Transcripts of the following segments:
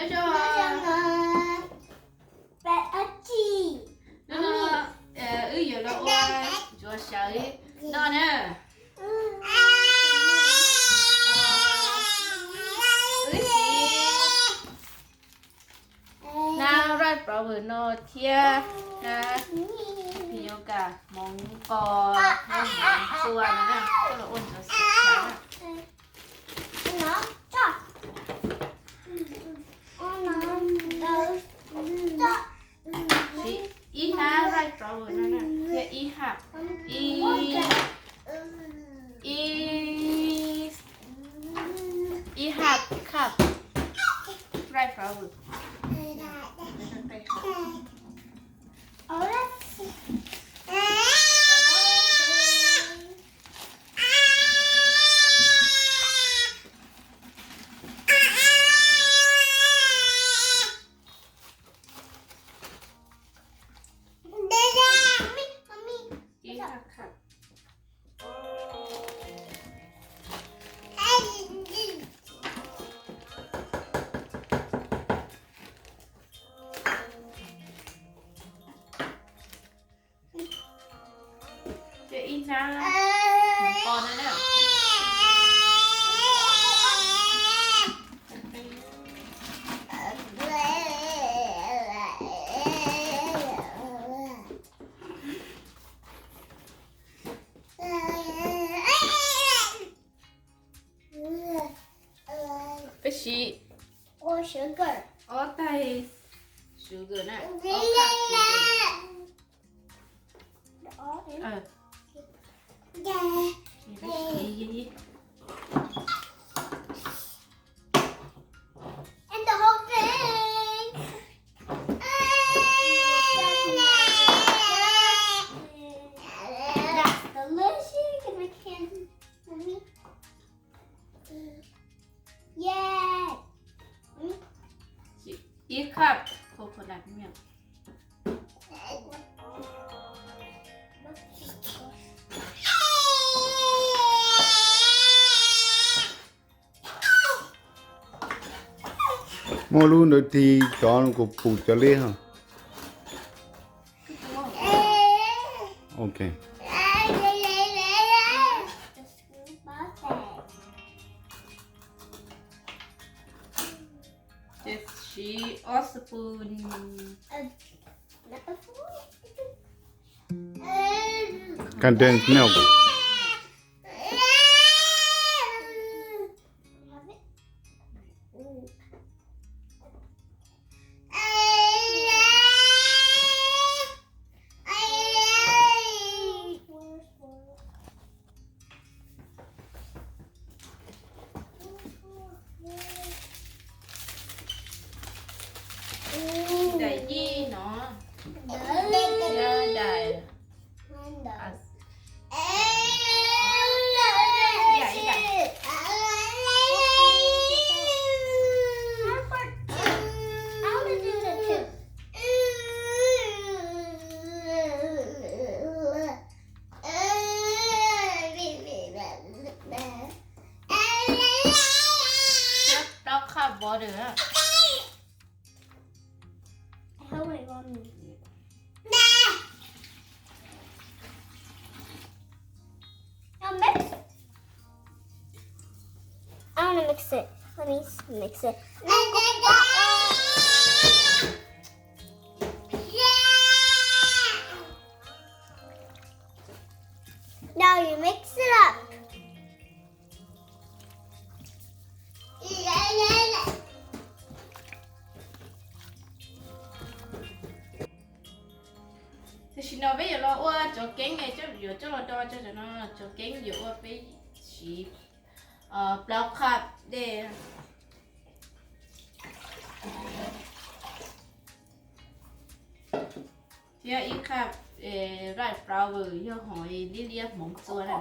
Nyob zoo. Hnub no wb yuav los ua ntsuav sawv no na. Wb siv hnab rice flour no thiab hnab tapioca, hmoov qos thiab hmoov txua no na, coj los ua ntsuav sawv na. Siv ib hnab rice flour no na, thiab ib hab, ib, ib, ib hab cup rice flour. Ib hab cup. Ces ib hnab hmoov qos no na. Peb siv ob tais sugar na, ob tais sugar. And the whole thing. That's delicious. Can I can, Mommy? Yay. Ib cup coconut milk. Muaj lub ntawd tig cov kuv pum cov liab. Ok. Ces siv ob spoon condensed milk. Daim yij no, daim Plaub cup water. I'll mix. I want to mix it. Let me s- mix it. Now you mix it up. Tam sim no peb yuav los ua cov keeb ne, yuav coj los do cov no, cov keeb yuav ua peb siv plaub cup dej thiab ib cup rice flour yog hov liab liab hmoov txua na.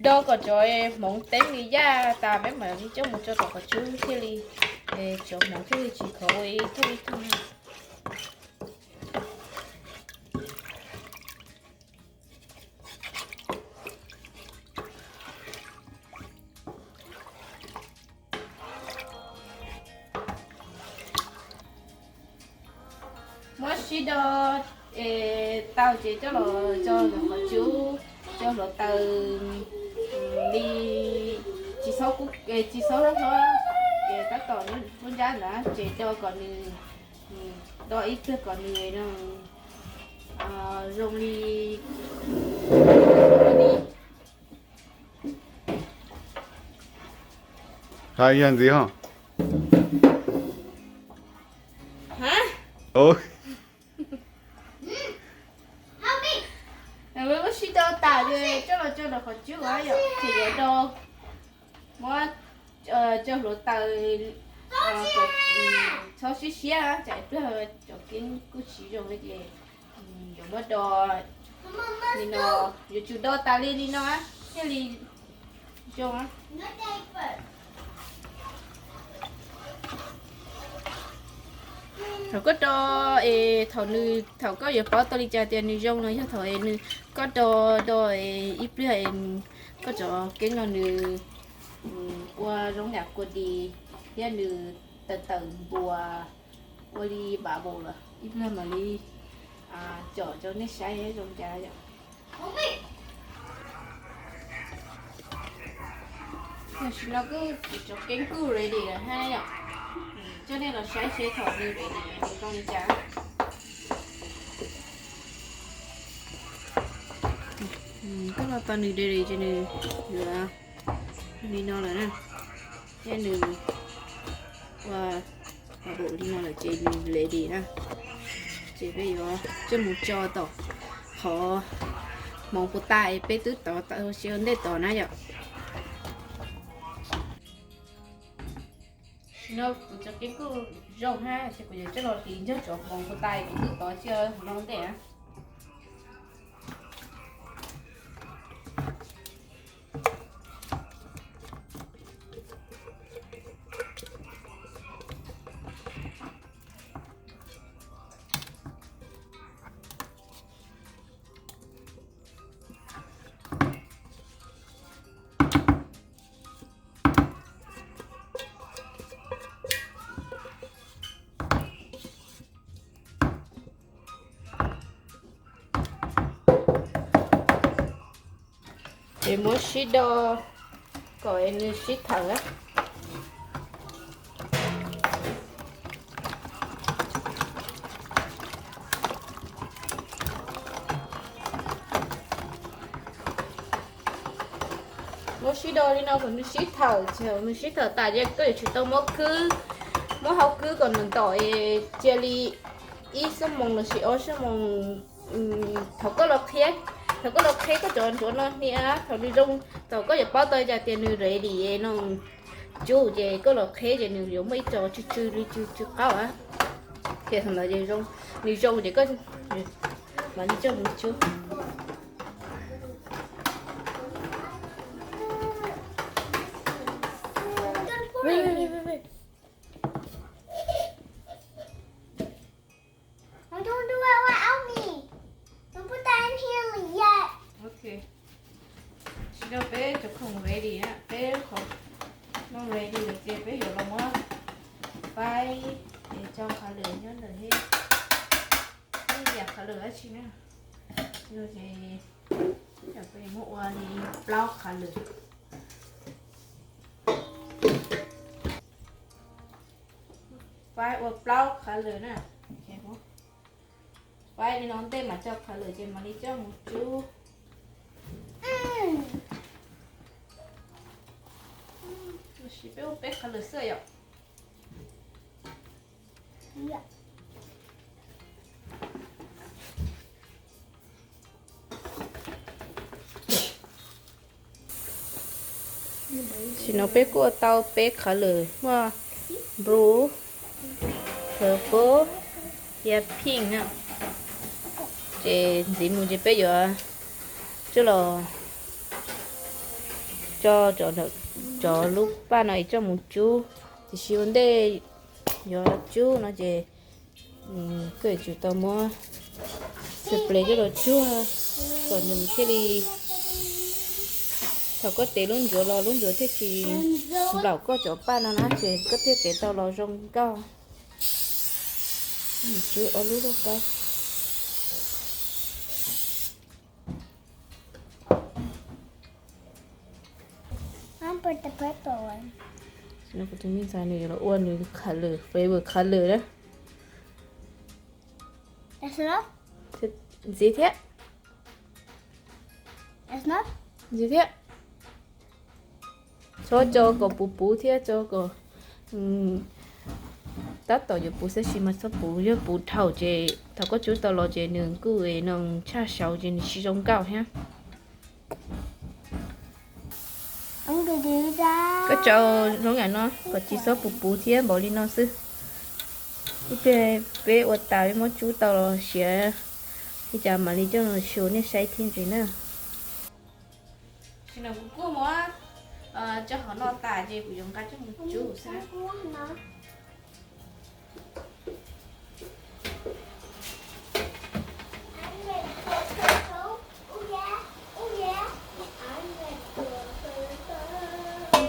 Do kom cov hmoov teeb li yaj tas peb mam li coj mus tso tom qhov cub thiaj li Tsuav hmoov thiaj li tsis khov ua ib tug ib tug na. Muab sib do tau ces coj los tso ntawm qhov cub, cov hluav taws li tsis txhob, tsis txhob hlob hlob, ces tab tom lub nrab ntawd ces do kom nws, do ib pliag kom nws zoo li, hais yog ntxiv ho. Muab sib do tas ces coj los tso rau qhov cub yom, ces yuav do, muab cov hluav taws txhob siab siab, tsam ib pliag cov keeb kuj tsis zoo li ces yuav muab do li no, yuav tsum do tas li li no thiaj li zoo. Thaum koj do es thaum nws, thaum koj yuav paub tau li cas tias nws zoo no yog thaum es nws, koj do, do es ib pliag es koj cov keeb no nws ua zoo yam kua dis thiab nws tawm tawm npuas ua li bubble lawm, ib pliag mam li com rau nej saib zoo cas yom. Tam sim no kuj cov keeb kuj ready lawm thiab yom. Coj nej los saib seb thaum nws ready nws zoo li cas. Koj los tau nws ready ces nws yuav li no lawm na, thiab nws ua bubble li no lawm ces nws ready na. Ces peb yuav coj mus tso tom qhov hmoov puas tas es peb twb tov tau ua si ua ntej tod na yom. Tam sim no kuv cov keeb kuj zoo hab ces kuv yuav coj los hliv nrog cov hmoov puas tas kuv twb tov ua si ua ntej na. Ces muab sib do kom nws sib thawm. Muab sib do li no kom nws sib thawm, thaum nws sib thawm tas ces koj yuav tsum tau muab khwb, muab hau khwb kom nws ntom cia li ib xuab moos los sis ob xuab moos. Thaum koj los qhib, thaum koj los qhib koj cov ncuav no hnia, thaum nws zoo, thaum koj yuav paub tau cas tias nws ready no cub ces koj los qhib ces nws yuav muaj ib co tsw tsw li tsw tsw qaub. Ces thaum ntawd nws zoo ces koj mam li coj mus cub. Don't do it without me. Don't put that in here yet. Ok. Tsis tau, peb cov khoom ready na, peb qhov no ready lawm ces peb yuav los muab faib es tso qhov lwm nyob ntawm thiab. Peb yam qhov lwm dab tsi na. Ces peb yuav muab ua li plaub qhov lwm. Faib ua plaub qhov lwm na. Faib li no ntej mas tso qhov lwm ces mam li coj mus cub. Tab sis peb ua peb qhov lwm xwb yom. Tam sim no peb kuj ua tau peb qhov lwm, muaj blue, purple thiab pink na. Ces ntxiv mus ces peb yuav coj los, coj cov lub paj no es coj mus cub. Tiam sis ua ntej yuav tsub no ces koj yuav tsum tau muab xab ples coj los tsuag kom nws thiaj li, thaum koj tev lub ncuav los lub ncuav thiaj tsis nplaum koj cov paj no na ces koj thiaj tev tau los zoo nkauj. Tsub ob lub loj kab. Kuv tus me ntxhais nws yuav los ua nws color, flavor color na. Ntxiv thiab. Ntxiv thiab. Txhob tso kom puv puv thiab tso kom, tab tom yuav puv xwb sis mas txhob puv, yog puv dhau ces thaum koj tsub tau los ces nws kuj no tshaj saud ces nws tsis zoo nkauj thiab. Koj tso zoo yam no kom tsis txhob puv puv thiab npaum li no xwb. Ib pliag peb ua tas peb muab tsub tau los siav li cas mam li coj los show nej saib thiab ntxiv na. Tam sim no kuv kuj muab tso hauv no tas ces kuv yuav nqa coj mus tsub xwb.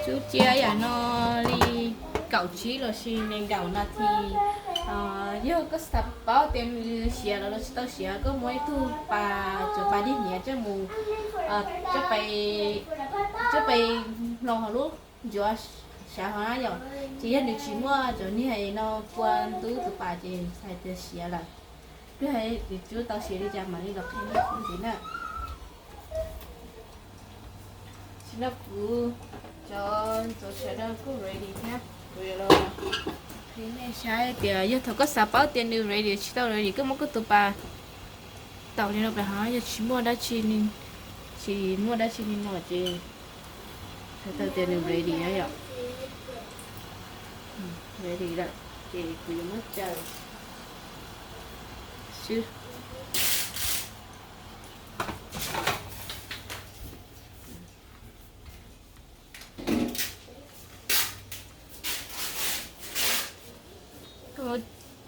Tsub cia yam no li kaum tsib los sis nees nkaum nas this. Yog koj xav paub tias nws siav los los tsis tau siav, koj muab ib tug pas, cov pas dig hniav coj mus, coj pes hlo hauv lub ncuav siav hauv na yom. Ces yog nws tsis muaj cov niag no kua ntub tus pas ces txhais tias siav lawm. Twb hais tias tsub tau siav li cas mam li los qhia nej ntxiv na. Tam sim no kuv cov ntxuav sawv daws kuj ready thiab, kuv yuav los qhia nej saib tias yog thaum koj xav paub tias nws ready tsis tau ready, koj muab koj tus pas taus li no pem hov, yog tsis muaj dab tsi, tsis muaj dab tsi li no ces thaum tias nws ready na yom. Ready lawm ces kuv yuav muab caws xwb.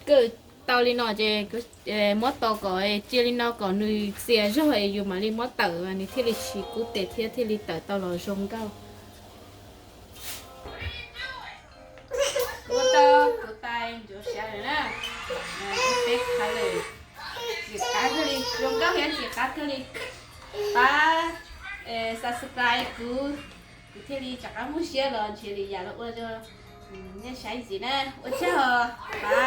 Koj tau li no ces muab tos kom cia li no kom nws txias zog es yus mam li muab tawm mas nws thiaj li tsis kub tes thiab thiaj li tawm tau los zoo nkauj. Ua tau kuv tais ncuav siav lawm na. Peb qhav lawm, ntxim qab kawg li, zoo nkauj thiab ntxim qab kawg li. Pab subscribe kuv, kuv thiaj li rov qab muaj siab los nrhiav lwm yam los ua rau nej saib ntxiv na. Ua tsaug os, pab